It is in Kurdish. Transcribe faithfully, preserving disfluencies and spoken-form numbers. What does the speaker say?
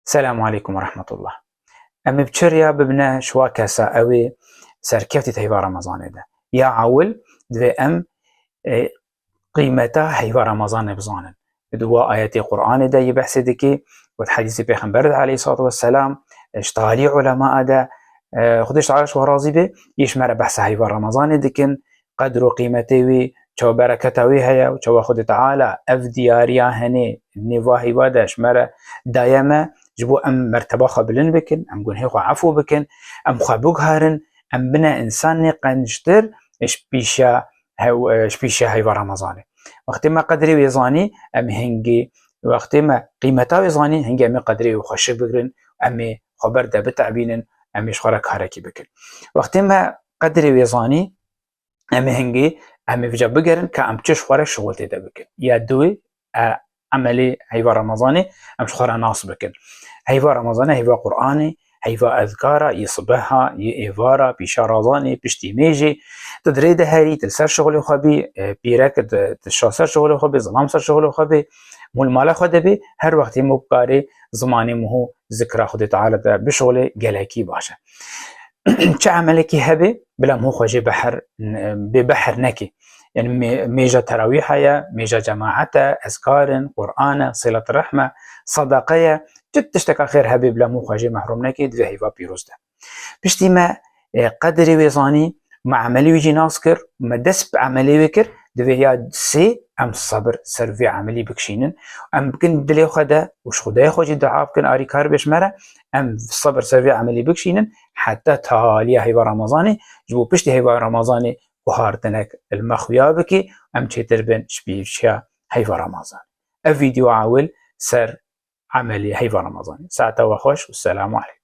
Selamu aleykum ve rahmetullah. Em ê bi çi riya bibine şiwa kesa ew ê serkevtî di heyva Remezanê de? Ya ewil, divê em, e, qîmeta heyva Remezanê bizanin. Di wa ayetê Qur'anê de yê behsê dikê, û di hedîsê Pêxember de aleyhissalatu vesselam, e, ji talî ulema de, e, Xwedê ji Teala ji we razî be, yê ji me re behsa heyva Remezanê dikin, qedr û qîmetê wî, çawa bereketa wî heye û çawa Xwedê Teala ev diyariya henê nêva heyva de ji me re daye me, ji bo em merteba xwe bilind bikin, em gunhê xwe efû bikin, em xwe biguherin, em bine însanê qenctir ji pîşa hew-, ji pîşa heyva Remezanê. Wextê me qedrê wê zanî, em hingî, wextê me qîmeta wê zanî, hingî em ê qedrê wê xweşik bigirin, em ê xwe ber de bitebînin, em ê ji xwe re karekî bikin. Wextê me qedrê wê zanî, em ê hingî, em ê vêca bigerin ka em çi ji xwe re şixul tê de bikin. Ya duyê, e, emelê heyva Remezanê em ji xwe re nas bikin. Heyva Remezanê, heyva Qur'anê, heyva ezkara, yê sibeha, yê êvara, pîşa razanê, piştî mêjê, tu di rê de herî, tu li ser şixulê xwe bî, e, pîrek, tu, tu şa ser şixulê xwe bê, zilam ser şixulê xwe bê, mûl mala xwe de bê, her wextê mû bikarê zimanê mû zikra Xwedê Teala de bişixulê gelekî baş e. Çi emelekî hebe, bila mû xwe jê beher, bê beher nekê. Yani mê-, mêja terawîha ye, mêja cemaet e, ezkar in, Qur'an e, silet rehme, sadaqe ye, çi tişteka xêr hebe, bila mû xwe jê mehrûm nekê, divê heyva pîroz de. Piştî me, e, qedrê wê zanî, me emelê wî jî nas kir, me dest bi emelê wê kir, divê ya sê em sebir ser vê emelî bikişînin. Em bikin dilê xwe de û ji Xwedayê xwe jî dua bikin, arîkar bê ji me re, em sebir ser vê emelî bikişînin, heta taliya heyva Remezanê, ji bo piştî heyva Remezanê guhartinek li me xuya bikî, em çêtir bin ji pîşiya heyva Remezanê. Ev vîdeo ewil ser emelê heyva Remezanê. Saeta we xweş û selamu aleykum.